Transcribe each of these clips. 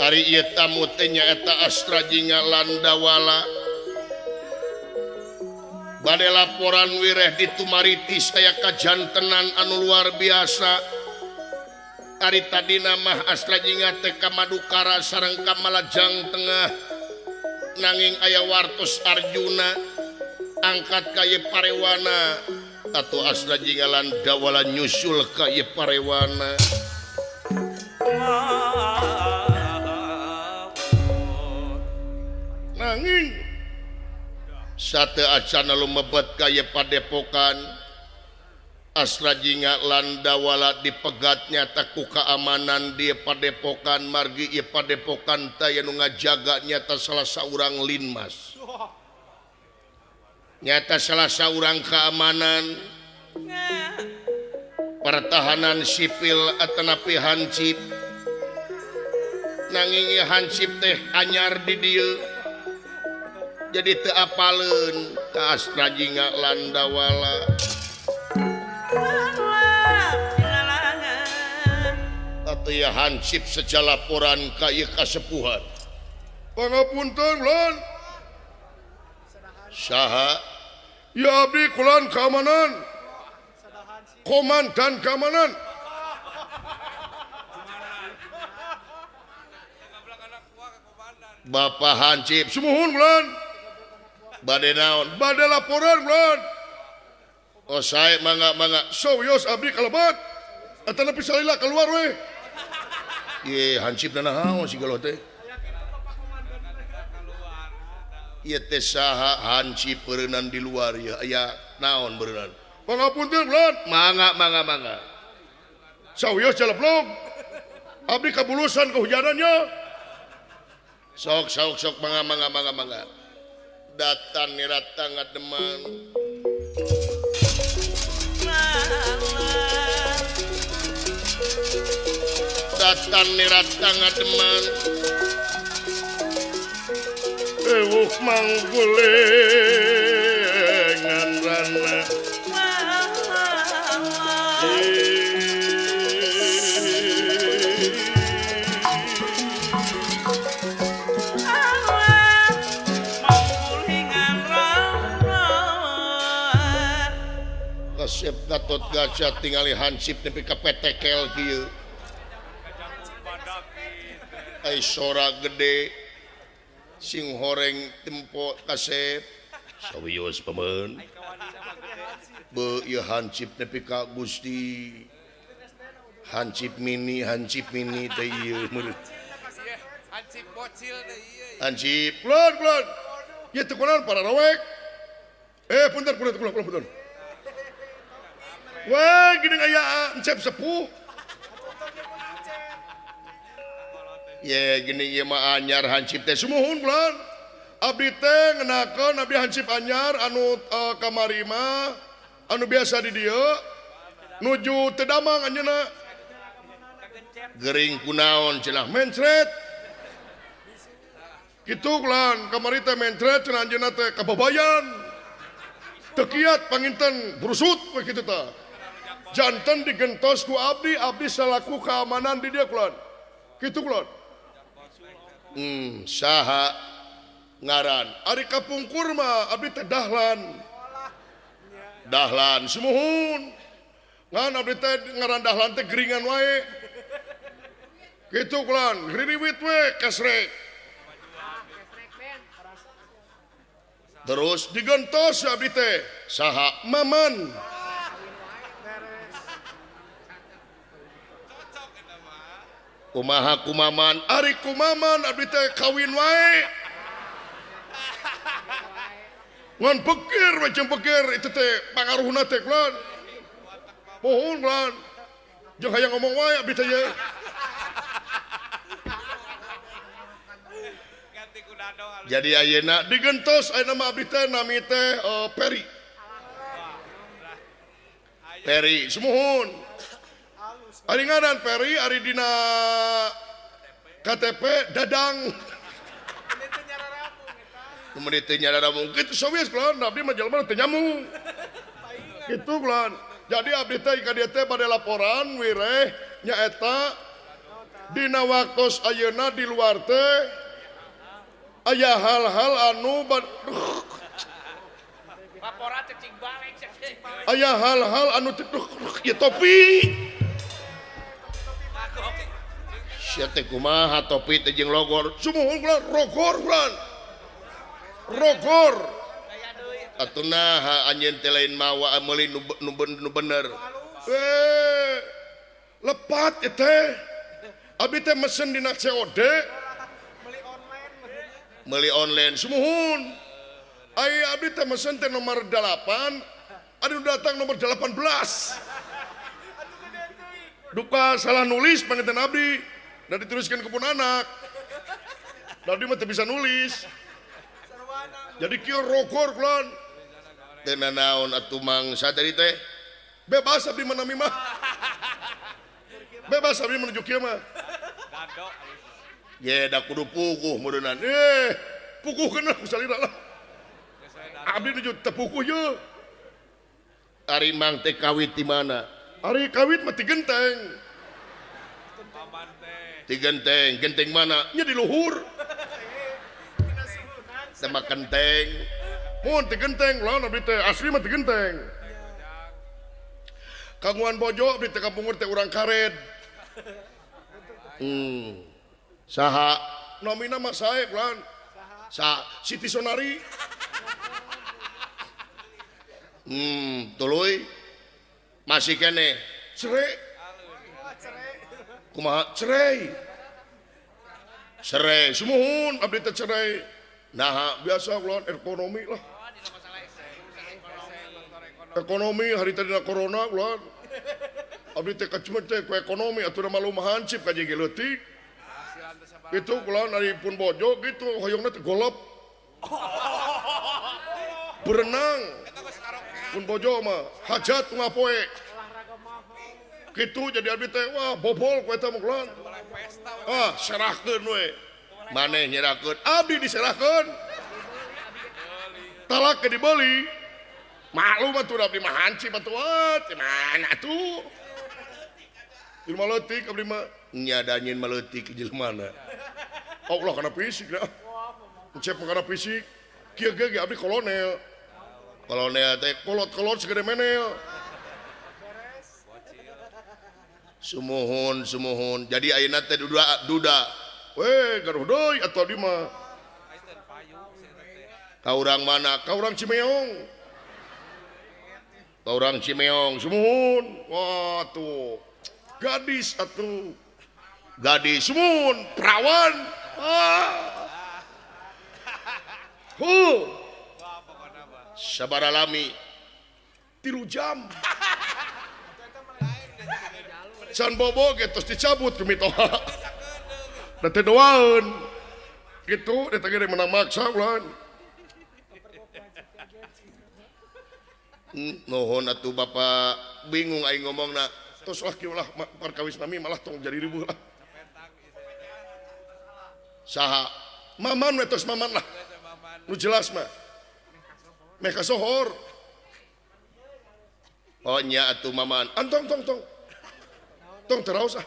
Ari ieu tamu teh nyaeta Astrajinga Landawala. Bade laporan wireh ditumaritis aya kajantenan anu luar biasa. Ari tadina mah Astrajinga teh ka Madukara sareng ka Malajang Tengah. Nanging aya wartos Arjuna angkat ka ieu parewana. Atuh Astrajinga Landawala nyusul ka ieu parewana. Nanging sate acana lumebet ka ieu padepokan. Astrajinga Landawala dipegat nyata ku keamanan di padepokan margi ieu padepokan teh anu ngajaga nyata salah saurang linmas. Nyata salah saurang keamanan pertahanan sipil atanapi hansip. Nanging ieu hansip teh anyar di dieu. Jadi teu apaleun ka Astrajinga Landawala. Atuh ya hansip seja laporan ka ieu kasepuhan. Pangapunten lan. Saha? Ya abdi kulan keamanan. Komandan keamanan. Bapak hansip sumuhun kulan. Bade naon? Bade laporan kulan. Oh sae mangga mangga. Sawios abdi kalebat. Atanapi salila keluar we. Ye hansip naon si galuh teh? Ieu teh saha hansip beureunan di luar ya aya naon beureunan? Pangapunten kulan. Mangga mangga mangga. Sawios jaleblog. Abdi kabulusan kehujanannya. Sok sok sok mangga mangga mangga mangga. Datang nirata ngademan. Datang nirata ngademan. Ewuh manggulengan rana. Kasep Gatot Kaca tingali hansip nepi ka petekel kieu. Ai sora gede sing horeng tempo kasep. Sawios pameun. Beuh ieu hansip nepi ka Gusti. Hansip mini teh ieu meureun. Hansip bocil teh ieu. Hansip kulon kulon. Ieu teh kunaon para rawek. Punten punten kulon kulon punten. Wah, gini aya encep sepuh. Ye, gini ieu mah anyar hansip teh sumuhun kulon. Abdi teh ngenakeun abdi hansip anyar anu kamari mah anu biasa di dieu nuju teu damang anjeunna. Gering kunaon cenah mencret. Kitu kulon, kamari teh mencret cenah anjeunna teh kababayan. Teu kiat panginten brusut we kitu tah. Janten digentos ku abdi, abdi salaku keamanan di dieu kulon. Kitu kulon. Saha ngaran? Ari kapungkur mah abdi teh Dahlan. Dahlan sumuhun. Ngan abdi teh ngaran Dahlan teh geringan wae. Kitu kulon, ririwit we kesrek. Terus digentos abdi teh saha? Maman. Kumaha kumaman? Ari kumaman abdi teh kawin wae. Ngan pikir we jeung pikir itu teh pangaruhna teh kulon. Pohon kulon. Jeung hayang ngomong wae abdi teh ye. Jadi ayeuna digentos ayeuna mah abdi teh nami teh Peri. Peri sumuhun. Ari ngaran Peri ari dina KTP Dadang. Kemudian teu nyararambung kitu sawios kulon abdi mah jelema teu nyambung. Kitu kulon. Jadi abdi teh ka dieu teh bade laporan wireh nyaeta Dina waktos ayeuna di luar teh aya hal-hal anu aya hal-hal anu ieu topi. Sia teh kumaha topi teh jeung logor. Sumuhun kula rogor kula. Rogor. Atuh naha anjeun teh lain mawa meuli nu bener. Lepat ieu teh. Abi teh mesen dina COD. Meuli online sumuhun. Ai abdi teh mesen teh nomor 8, anu datang nomor 18. Duka salah nulis panginten abdi. Da diteruskeun ke pun anak. Da abdi mah teu bisa nulis. Jadi kieu rogor kulan. Teu nanaon atuh mangsa tadi teh. Bebas abdi mah nami mah. Bebas abdi menuju kieu mah. Ye da kudu puguh meureunnan. Puguhkeun lah ku salira lah. Abdi nuju teu puguh ye. Ari mang teh kawit di mana? Ari kawit mah ti genteng. Ti genteng, genteng mana? Nya di luhur. Sama kenteng. Mun ti genteng lah abdi teh asli mah ti genteng. Kagungan bojo abdi teh kampung teh urang karet. Saha? Namina mah sae kulan. Sa Siti Sonari. Tuluy masih kene. Cerai. Kumaha cerai? Cerai sumuhun abdi teh cerai. Nah, biasa kulan ekonomi lah. Ekonomi hari tadi na corona kulan. Abdi teh kacemet teh ku ekonomi atuh malu hancip ka jeung leutik. Itu kulan ari pun bojo gitu hoyongna teh golop. Berenang. Pun bojo mah hajat ngapoe. Gitu jadi abdi teh wah bobol ku eta mah kulan. Ah, serahkeun we. Maneh nyerahkeun, abdi diserahkeun. Talak ke dibeli. Maklum atuh abdi mah hancip atuh teh mana atuh. Jelema leutik abdi mah nya da nyeun maleutik jelema na. Allah kana fisik dah. Encep kana fisik. Kieu ge abdi kolonel. Kolonel teh kolot-kolot segede menel. Sumuhun sumuhun. Jadi ayeuna teh duda duda. Weh gaduh deui atuh abdi mah. Ka urang mana? Ka urang Cimeong. Ka urang Cimeong sumuhun. Wah tuh. Gadis atuh. Gadis sumuhun, perawan. Ah. Huh. Sabaraha lami? 3 jam. Can bobo ge tos dicabut ku mitoha. Da teh doaeun. Kitu eta ge menang maksa ulah. Nuhun atuh Bapak, bingung aing ngomongna. Tos lah kieu lah perkawis nami malah tong jadi ribuh lah. Saha? Maman we tos maman lah. Nu jelas mah. Meh kasohor. Oh nya atuh maman. Antong tong tong. Tong teraos ah.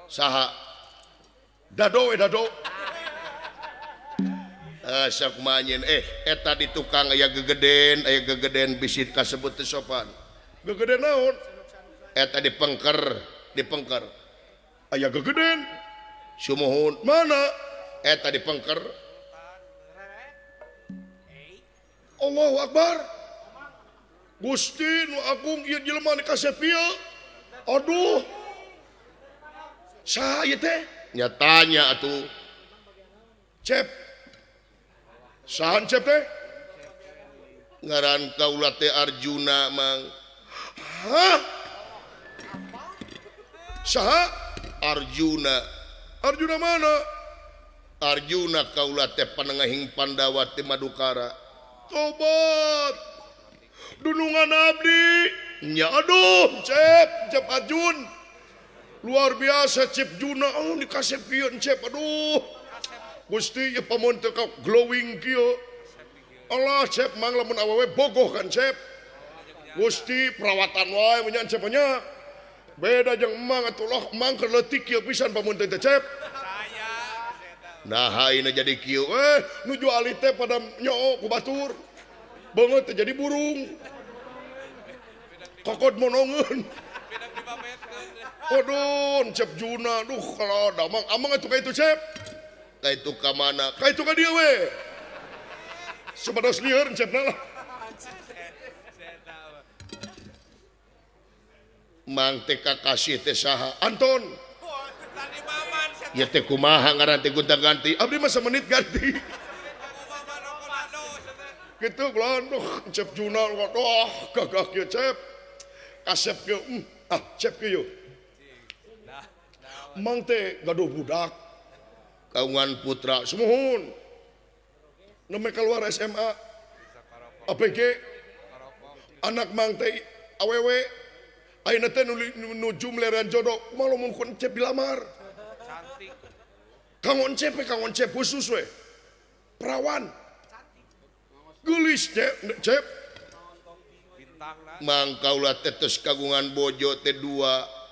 Saha? Dado we dado. Sok manyin eta di tukang aya gegeden bisit kasebut teu sopan. Gegeden naon? Eta di pengker. Aya gegeden. Sumuhun mana? Eta di pengker. Allahu Akbar. Gusti nu agung ieu jelema dikasep ieu. Aduh. Saha ieu teh? Nya tanya atuh. Cep. Sahan cep teh? Ngaran kaula teh Arjuna mang. Hah? Saha? Arjuna. Arjuna mana? Arjuna kaula teh panengahing Pandawa teh Madukara. Tobat. Dunungan abdi. Nya aduh, cep, cep Arjun. Luar biasa cep Juna, oh dikasep ieu cep aduh. Gusti ieu pamon teh ka glowing kieu. Allah cep mang lamun awewe bogoh kan cep. Gusti perawatan wae menyan cep nya. Beda jeung emang atuh loh emang keur leutik kieu pisan pamunteun teh Cep. Nah ayeuna jadi kieu nuju alit teh pada nyoo ku batur. Beungeut teh jadi burung. Kokod monongeun. Waduh, Cep Juna, duh kalau ada amang, amang atuh ka itu Cep. Ka itu ka mana? Ka itu ka dieu we. Supados lieur Cepna lah. Mang teh kakasih teh saha? Anton. Ya teh kumaha ngaran teh gonta-ganti? Abdi mah samenit ganti. Kitu kulan, duh Cep Juna, waduh gagah kieu Cep. Kasep kieu, ah Cep kieu. Mang teh gaduh budak. Kaungan putra sumuhun. Nembe keluar SMA. APG. Anak mang teh awewe. Ayeuna teh nuju meleran jodoh, kumaha lamun ku Encep dilamar. Cantik. Kanggo Encep we, kanggo Encep khusus we. Perawan. Geulis Cep, Cep. Mang kaula teh tos kagungan bojo teh dua.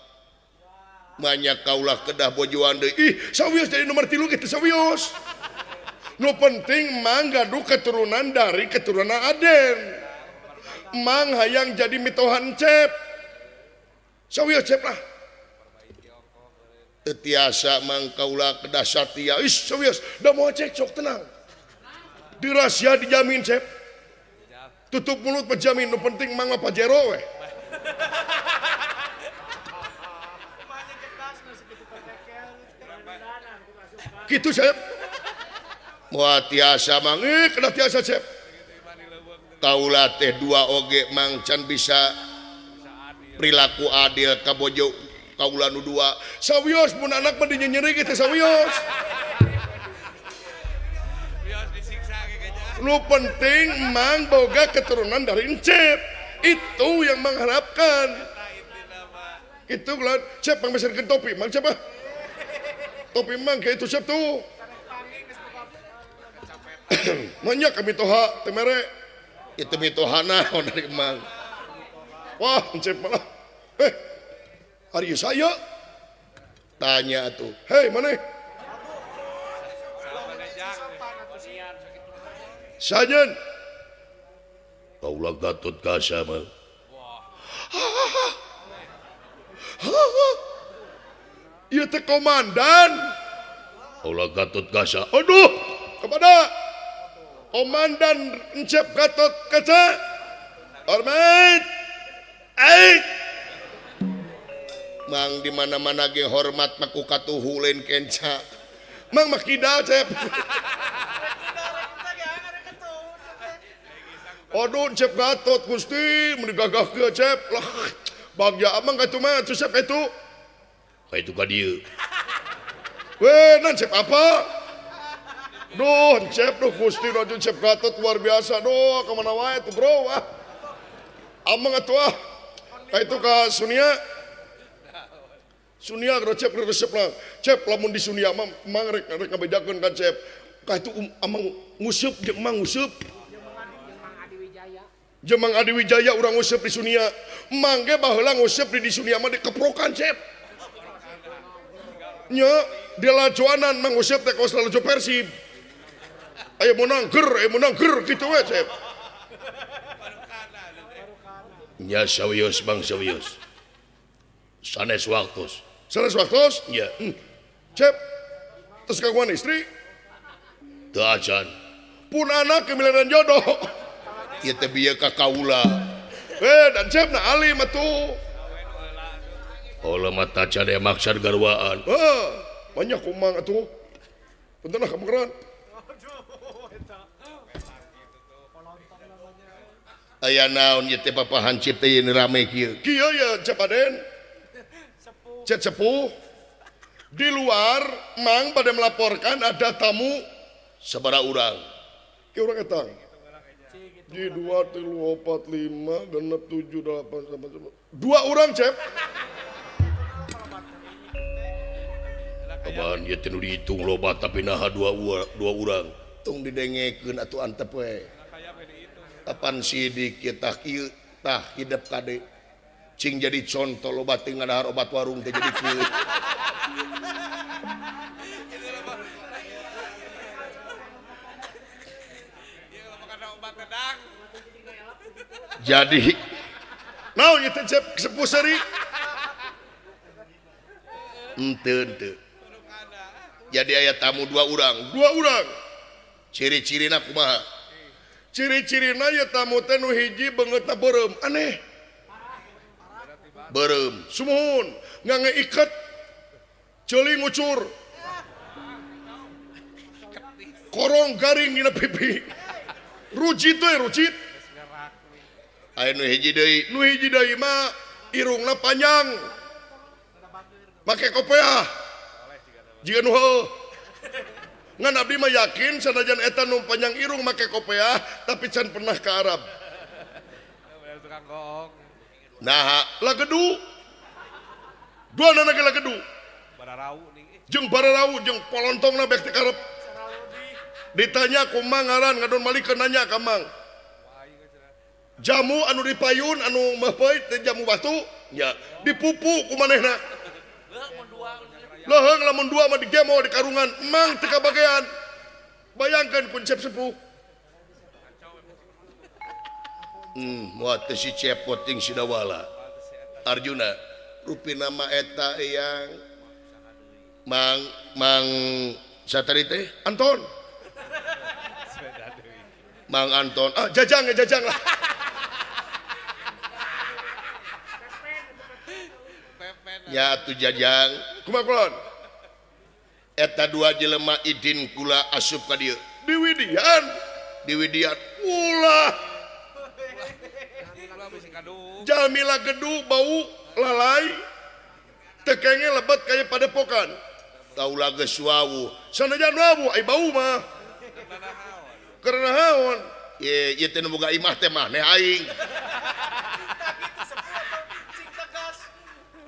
Banyak kaulah kedah bojoan deui. Ih, sawios jadi nomor 3 kitu sawios. Nu penting mang gaduh keturunan dari keturunan Aden. Mang hayang jadi mitohan Cep. Sawios Cep lah. Teu tiasa mang kaula kedah satia. Ih, sawios da moal cekcok tenang. Dirahasia dijamin Cep. Tutup mulut penjamin, nu penting mang mah pajero we. Gitu Cep. Moal tiasa mang, kedah tiasa Cep. Kaula teh dua oge mang can bisa perilaku adil ka bojo kaula nu dua. Sawios mun anak mah dinyenyeri kitu sawios. Nu penting mang boga keturunan dari Encep. Itu yang mengharapkan. Itu lah Cep mang meserkeun topi, mang siapa? Topi mang kayak itu Cep tuh. Banyak kami toha temere. Itu mitoha naon dari mang. Wah, Encep malah. Hari saya tanya tuh. Hei, mana? Sajen. Kaulah Gatot Kaca mah. Ieu teh komandan. Kaulah Gatot Kaca. Aduh, kepada Komandan Encep Gatot Kaca. Hormat. Aik. Mang di mana-mana ge hormat mah ku katuhu lain kenca. Mang mah kidal Cep. Aduh Cep Gatot Gusti mun digagah kieu Cep. Lah bagja amang ka itu mah Cep ka itu. Ka itu ka dieu. Weh, nan Cep apa? Duh, Cep duh Gusti duh Cep Gatot luar biasa duh ka mana wae tuh bro ah. Amang atuh ah. Ka itu ka Sunia. Sunia resep resep lah. Cep lamun di Sunia mah mang rek rek ngabejakeun ka Cep. Ka itu amang nguseup jeung mang nguseup. Jeung Mang Adi Wijaya urang nguseup di Sunia. Mang ge baheula nguseup di Sunia mah dikeprokan Cep. Nya di lajoanan mang nguseup teh kaos lalajo Persib. Aya menang ger kitu we Cep. Nya sawios Bang sawios. Sanes waktos. Sanes waktos? Nya. Cep. Terus kagungan istri? Teu acan. Pun anak kemiliran jodoh. Ieu teh bieu ka kaula. Dan Cep na alim atuh. Allah mah tacan aya maksad garwaan. Banyak kumang atuh. Punten lah kamu. Aya naon ieu teh Papa Hancip teh rame kieu. Kieu ya Cep Aden. Cep sepuh. Di luar mang pada melaporkan ada tamu sabaraha urang. Kieu urang eta. Di 2, 3, 4, 5, 6, 7, 8, 9, 2 orang Cep. Apaan ieu teh nu dihitung loba tapi naha dua urang. Tong didengekeun atuh antep we. Kapan sidik kieu tah kieu tah hidep kade. Cing jadi contoh loba teu ngadahar obat warung teh jadi kieu. Jadi naon ieu teh sepuh seuri? Henteu henteu. Jadi aya tamu dua urang. Ciri-cirina kumaha? Ciri-cirina ya tamu teh nu hiji beungeutna beureum, aneh. Beureum, sumuhun, ngange iket, ceuli ngucur. Korong garing dina pipi. Rujit we rujit. Aya nu hiji deui mah irungna panjang. Make kopeah. Jiga nu heuh. Ngan abdi mah yakin sanajan eta nu panjang irung make kopeah tapi can pernah ke Arab. Nah, lagedu. Dua nana ge lagedu. Jeung bararau jeung polontongna bek teh karep. Ditanya kumaha ngaran ngadon malikeun nanya ka Mang. Jamu anu dipayun anu meupeut teh jamu batu nya dipupu ku manehna. Leuheung lamun dua mah digemo di karungan emang teu kabagean. Bayangkeun kun cep sepuh. Moal teh si cepot ting Sidawala. Arjuna rupina mah eta yang Mang Mang satari teh Anton. Mang Anton ah jajang ya jajang lah. Ya atuh jajang kumaha kulon eta dua jelema idin kula asup ka dieu diwidian diwidian ulah jalmila gedu bau lalai tekenge lebet kaya padepokan taula geus wawuh sanajan wawuh ai bau mah karena haon ye ieu teh nu boga imah teh mah neh aing.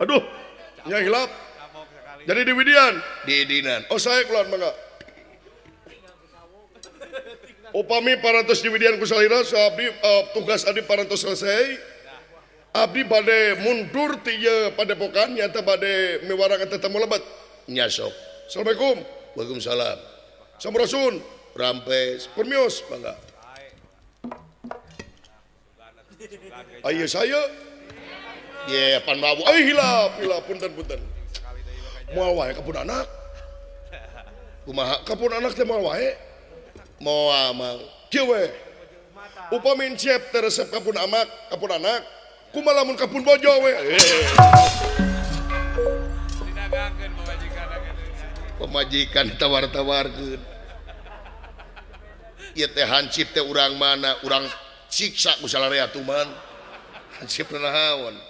Aduh, nya hilap. Jadi di Widian, di Dinan. Oh saya keluar mangga. Upami parantos di Widian kusalira, so abdi tugas abdi parantos selesai. Abdi bade mundur ti ieu padepokan nyata bade miwarang eta tamu lebet. Nya sok. Assalamualaikum. Waalaikumsalam. Sampurasun. Rampes. Permios mangga. Ayo saya. Ye pan babu. Ai hilap, hilap punten-punten. Moal wae ka pun anak. Kumaha ka pun anak teh moal wae? Moal mang. Kieu we. Upami cep teh resep ka pun amak, ka pun anak, kumaha lamun ka pun bojo we. Didagangkeun pamajikan Pamajikan tawar-tawarkeun. Ieu teh hansip teh urang mana? Urang siksa ku salarea tuman. Hansip naon?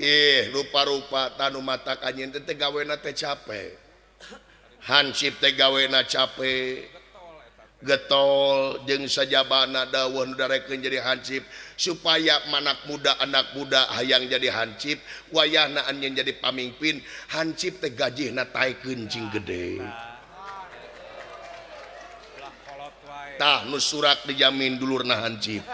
Ih, rupa-rupa tanu mata kanyen teh gawena teh capek. Hansip teh gawena capek. Getol jeung sajabana dawuh nu darekeun jadi hansip supaya manak muda anak muda hayang jadi hansip, wayahna anjeun jadi pamimpin, hansip teh gajihna taekeun cing gede. Tah nu surak dijamin dulurna hansip.